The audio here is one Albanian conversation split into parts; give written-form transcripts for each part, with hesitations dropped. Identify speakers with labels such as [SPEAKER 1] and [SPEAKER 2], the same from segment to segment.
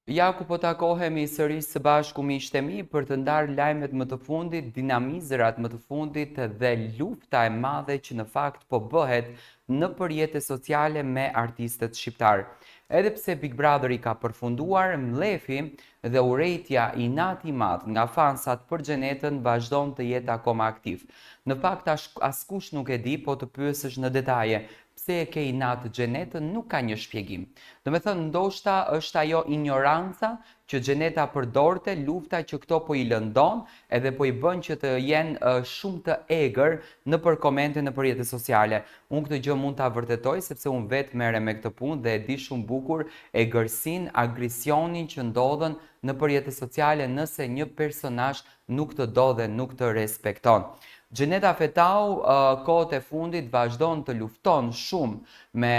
[SPEAKER 1] Ja ku po takohemi sërish së bashku miqtë e mi për të ndarë lajmet më të fundit, dinamizrat më të fundit dhe lufta e madhe që në fakt po bëhet nëpër rrjete sociale me artistët shqiptarë. Edhe pse Big Brotheri ka përfunduar, mllefi dhe urrejtja inati i madh nga fansat për Xhenetën vazhdon të jetë akoma aktiv. Në fakt askush nuk e di, po të pyesësh në detaje pse e ke inat Xhenetën nuk ka një shpjegim. Domethënë ndoshta është ajo injoranca që Xheneta përdorte, lufta që këto po i lëndon edhe po i bën që të jenë shumë të egër nëpër komente nëpër rrjete sociale. Unë këtë gjë mund ta vërtetoj sepse unë vetë merrem me këtë punë dhe e di shumë bukur egërsinë, agresionin që ndodhën nëpër rrjete sociale nëse një personazh nuk të do dhe nuk të respekton. Xheneta Fetahu kohët e fundit vazhdon të lufton shumë me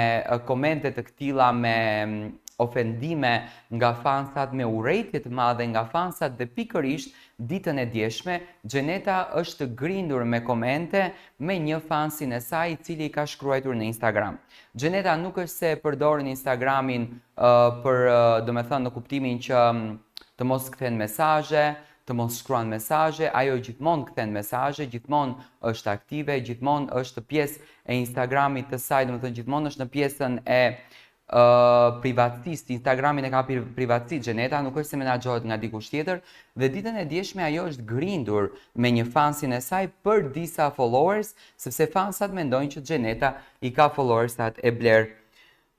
[SPEAKER 1] komente të këtilla me ofendime nga fansat, me urrejtje të madhe nga fansat dhe pikërisht ditën e djeshme Xheneta është grindur me komente me një fansin e saj i cili i ka shkruajtur në Instagram. Xheneta nuk është se e përdorin Instagramin për, domethënë në kuptimin që të mos kthen mesazhe, të mos shkruan mesazhe, ajo gjithmonë kthen mesazhe, gjithmonë është aktive, gjithmonë është pjesë e Instagramit të saj, domethënë gjithmonë është në pjesën e privatësisë, Instagramin e ka privatësi Xheneta, nuk është se menaxhohet nga dikush tjetër dhe ditën e djeshme ajo është grindur me një fansin e saj për disa followers, sepse fansat mendojnë që Xheneta i ka followersat e blerë.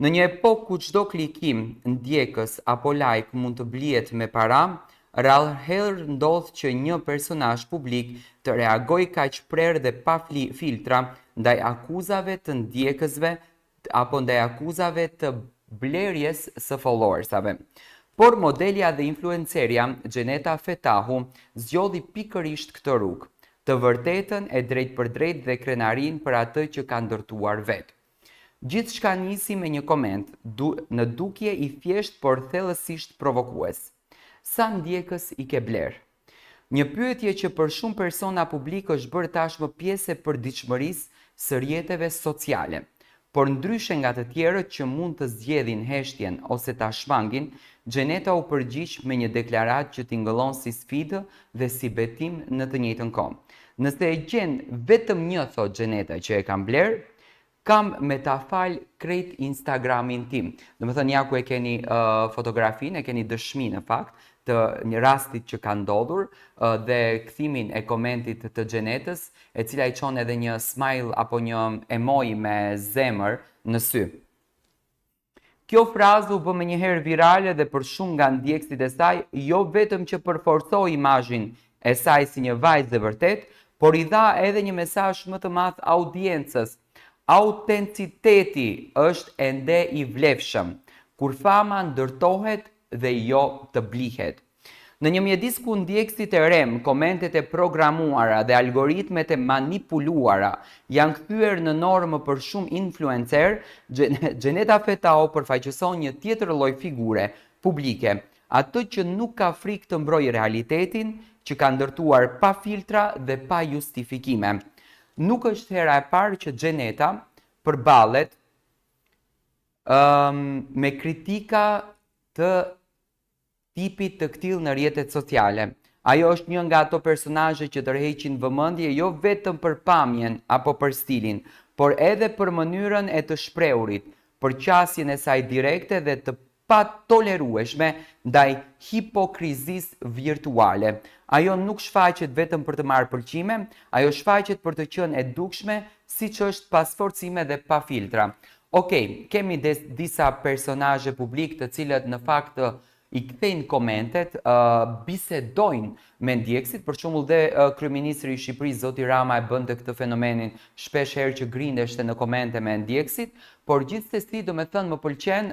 [SPEAKER 1] Në një epokë ku çdo klikim, ndjekës apo like mund të blihet me para, rrallëherë ndodh që një personazh publik të reagojë kaq prerë dhe pa filtra ndaj akuzave të ndjekësve apo ndaj akuzave të blerjes së followersave. Por modelja dhe influencerja Xheneta Fetahu zgjodhi pikërisht këtë rrugë, të vërtetën e drejtpërdrejtë dhe krenarinë për atë që ka ndërtuar vetë. Gjithçka nisi me një koment, në dukje i thjeshtë por thellësisht provokues. Sa ndjekës i ke blerë? Një pyetje që për shumë persona publikë është bërë tashmë pjesë e përditshmërisë së rrjeteve sociale. Por ndryshe nga të tjerët që mund të zgjedhin heshtjen ose ta shmangin, Xheneta u përgjigj me një deklaratë që tingëllon si sfidë dhe si betim në të njëjtën kohë. Nëse e gjen vetëm një thotë Xheneta që e kam blerë, kam me ta fal krejt Instagramin tim. Domethënë ja ku e keni uh, fotografinë, e keni dëshmi në fakt të një rastit që ka ndodhur uh, dhe kthimin e komentit të Xhenetës, e cila i çon edhe një smile apo një emoji me zemër në sy. Kjo frazë u bë menjëherë virale dhe për shumë nga ndjekësit e saj, jo vetëm që përforcoi imazhin e saj si një vajzë e vërtetë, por i dha edhe një mesazh më të madh audiencës, autenticiteti është ende i vlefshëm, kur fama ndërtohet dhe jo të blihet. Në një mjedis ku ndjekësit e remë, komentet e programuara dhe algoritmet e manipuluara janë kthyer në normë për shumë influencerë, Xheneta Fetahu përfaqëson një tjetër lloj figure publike, atë që nuk ka frikë të mbrojë realitetin që ka ndërtuar pa filtra dhe pa justifikime. Nuk është hera e parë që Xheneta përballet me kritika të tipit të këtillë në rrjetet sociale. Ajo është një nga ato personazhe që tërheqin vëmendje jo vetëm për pamjen apo për stilin, por edhe për mënyrën e të shprehurit, për qasjen e saj direkte dhe të patolerueshme ndaj hipokrizisë virtuale. Ajo nuk shfaqet vetëm për të marrë pëlqime, ajo shfaqet për të qenë e dukshme siç është pa sforcime dhe pa filtra. Okej, kemi disa personazhe publikë të cilët në fakt i kthejnë komentet, bisedojnë me ndjekësit, për shembull dhe kryeministri i Shqipërisë zoti Rama e bënte këtë fenomenin shpesh herë që grindeshte në komente me ndjekësit, por gjithsesi domethënë më pëlqen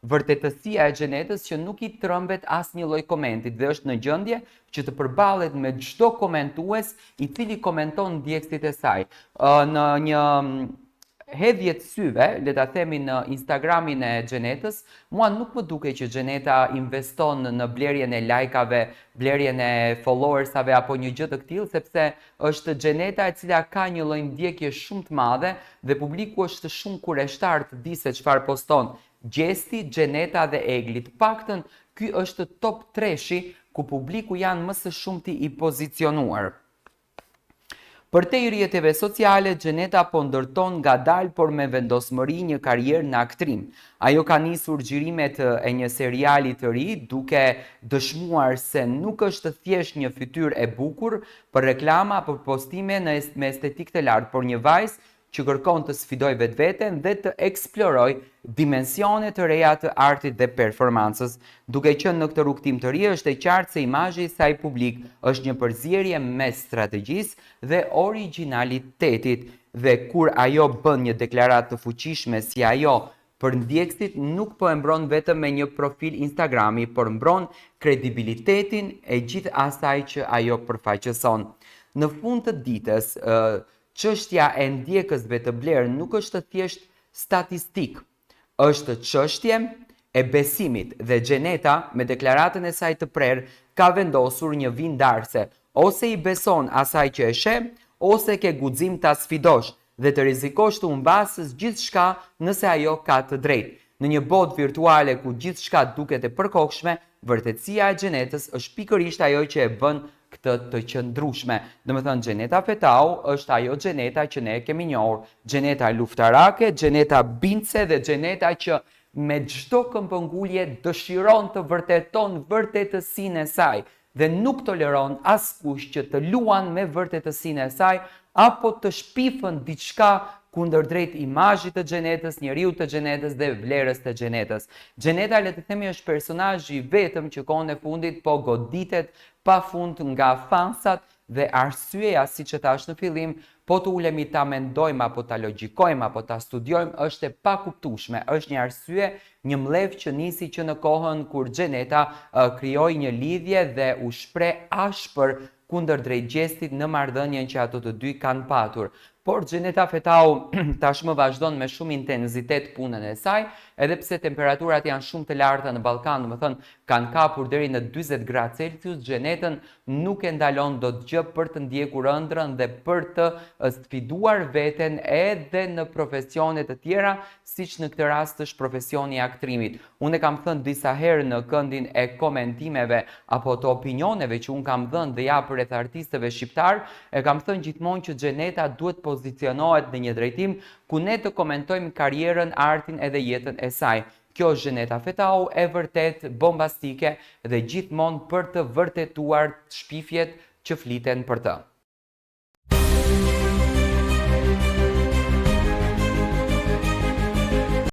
[SPEAKER 1] vërtetësia e Xhenetës që nuk i trembet asnjë lloj komentit dhe është në gjendje që të përballet me çdo komentues i cili komenton ndjekësit e saj. Në një hedhje të syve, le ta themi në Instagramin e Xhenetës, mua nuk më dukej që Xheneta investon në blerjen e lajkave, blerjen e followersave apo një gjë të këtillë, sepse është Xheneta e cila ka një lloj ndjekje shumë të madhe dhe publiku është shumë kureshtar të di se çfarë poston Gjesti, Xheneta dhe Egli. Të paktën Ky është top treshi ku publiku janë më së shumti i pozicionuar. Përtej rrjeteve sociale, Xheneta po ndërton ngadalë por me vendosmëri një karrierë në aktrim. Ajo ka nisur xhirimet e një seriali të ri, duke dëshmuar se nuk është thjesht një fytyrë e bukur për reklama apo postime në me estetikë të lartë, por një vajzë që kërkon të sfidojë vetveten dhe të eksplorojë dimensione të reja të artit dhe performancës. Duke qenë në këtë rrugëtim të ri, është e qartë se imazhi i saj publik është një përzierje mes strategjisë dhe origjinalitetit dhe kur ajo bën një deklaratë të fuqishme si ajo për ndjekësit nuk po e mbron vetëm me një profil Instagrami, por mbron kredibilitetin e gjithë asaj që ajo përfaqëson. Në fund të ditës, çështja e ndjekësve të blerë nuk është thjesht statistikë, është çështje e besimit dhe Xheneta me deklaratën e saj të prerë ka vendosur një vijë ndarëse, ose i beson asaj që e sheh, ose ke guxim ta sfidosh dhe të rrezikosh të humbasësh gjithçka nëse ajo ka të drejtë. Në një botë virtuale ku gjithçka duket e përkohshme, vërtetësia e Xhenetës është pikërisht ajo që e bën këtë të qëndrueshme. Domethënë Xheneta Fetau është ajo Xheneta që ne e kemi njohur, Xheneta luftarake, Xheneta bindëse dhe Xheneta që me çdo këmbëngulje dëshiron të vërteton vërtetësinë e saj dhe nuk toleron askush që të luan me vërtetësinë e saj apo të shpifën diçka kundërdrejt imazhit të Xhenetës, njeriut të Xhenetës dhe vlerës të Xhenetës. Xheneta le të themi është personazhi i vetëm që kohën e fundit po goditet pafund nga fansat dhe arsyeja siç e thashë në fillim, po të ulemi ta mendojmë apo ta logjikojmë apo ta studiojmë është e pakuptueshme, është një arsye, një mllef që nisi që në kohën kur Xheneta krijoi një lidhje dhe u shpreh ashpër kundërdrejt Gjestit në marrëdhënien që ato të dy kanë patur. Por Xheneta Fetau tashmë vazhdon me shumë intensitet punën e saj, edhe pse temperaturat janë shumë të larta në Ballkan, domethënë kanë kapur deri në 40 gradë Celsius, Xhenetën nuk e ndalon dot gjë për të ndjekur ëndrrën dhe për të sfiduar veten edhe në profesione të tjera, siç në këtë rast është profesioni i aktrimit. Unë e kam thënë disa herë në këndin e komentimeve apo të opinioneve që unë kam dhënë dhe jap rreth artistëve shqiptarë, e kam thënë gjithmonë që Xheneta duhet pozicionohet në një drejtim ku ne të komentojmë karrierën, artin edhe jetën e saj. Kjo është Xheneta Fetau e vërtetë, bombastike dhe gjithmonë për të vërtetuar shpifjet që fliten për të.